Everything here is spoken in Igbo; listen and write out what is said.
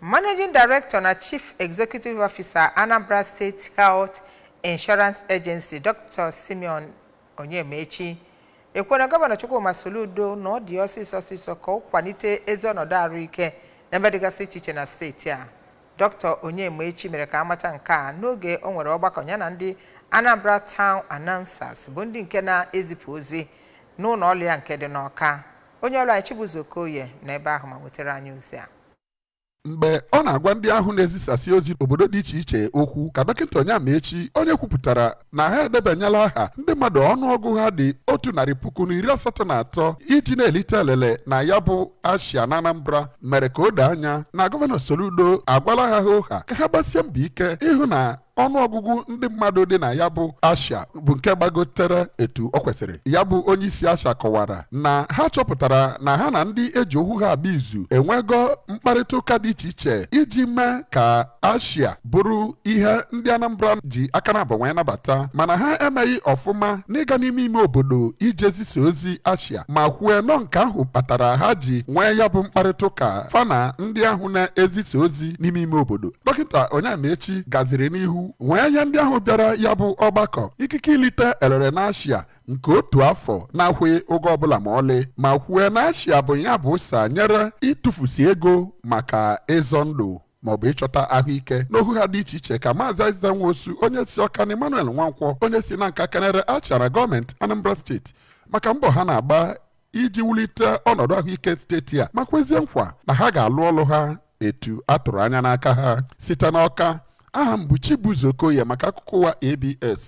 Managing Director na Chief Executive Officer, Anambra State Health Insurance Agency, Dr. Simeon Onyemaechi, ekwena Gọvanọ Chukwuma Soludo na ọ dị ọsịsọ ọsịsọ ka ọ kwalite ezi ọnọdụ ahụike n'ebe dịgasị iche iche na steeti a. Dr. Onyemaechi mere ka amata nke a n'oge o nwere ọgbakọ ya na ndị Anambra Town Announcers, bụ ndị nke na-ezipụ ozi n'ụlọ ọrụ ya nke dị n'Ọka. Onye ọrụ anyị, Chibuzo Okoye, nọ ebe ahụ ma wetara anyị ozi a. Mgbe ọ na-agwa ndị ahụ na-ezisasị ozi obodo dị iche iche okwu, ka Dọkịta Onyemaechi, onye kwupụtara na ha edebanyela aha ndị mmadụ ọnụọgụ ha dị 183 iji na-elite elele na ya bụ ASHIA na Anambra, mere ka o doo anya na Gọvanọ Soludo agwala ha hoha ka ha gbasie mbọ ike ịhụ na ọnụọgụgụ ndị mmadụ dị na ya bụ ASHIA bụ nke gbagotere etu ọ kwesịrị. Ya bụ onye isi ASHIA kọwara na ha chọpụtara na ha na ndị eji okwu ha agba izu enwego mkparịta ụka dị iche iche iji mee ka ASHIA bụrụ ihe ndị Anambra ji aka na abụ nabata, mana ha emeghị ọfụma n'ịga n'ime ime obodo ije zisa ozi ASHIA, ma kwue nọ nke ahụ kpatara ha ji nwee ya bụ mkparịta ụka fa na ndị ahụ na-ezisa ozi n'ime ime obodo. Dọkịta Onyemaechi gaziri n'ihu nwee nye ndị ahụ bịara ya bụ ọgbakọ ikike ilite elele na ASHIA nke otu afọ na-akwụghị ụgwọ ọbụla ma ọlị, ma kwue na ASHIA bụ ya bụ ụsa nyere ịtụfusi ego maka ịzọ ndụ maọbụ ịchọta ahụike n'okwu ha dị iche iche. Ka Maazị Aziza Nwosu, onye si Ọka, na Emmanuel Nwankwọ, onye si na nka, kenere ASHIA na gọọmenti Anambra Steeti maka mbọ ha na-agba iji wulite ọnọdụ ahụike steeti a, ma kwezie nkwa na ha ga-alụ ọlụ ha etu a tụrụ anya n'aka ha. Site n'Ọka, aha m bụ Chibuzo Okoye maka akụkọ ụwa ABS.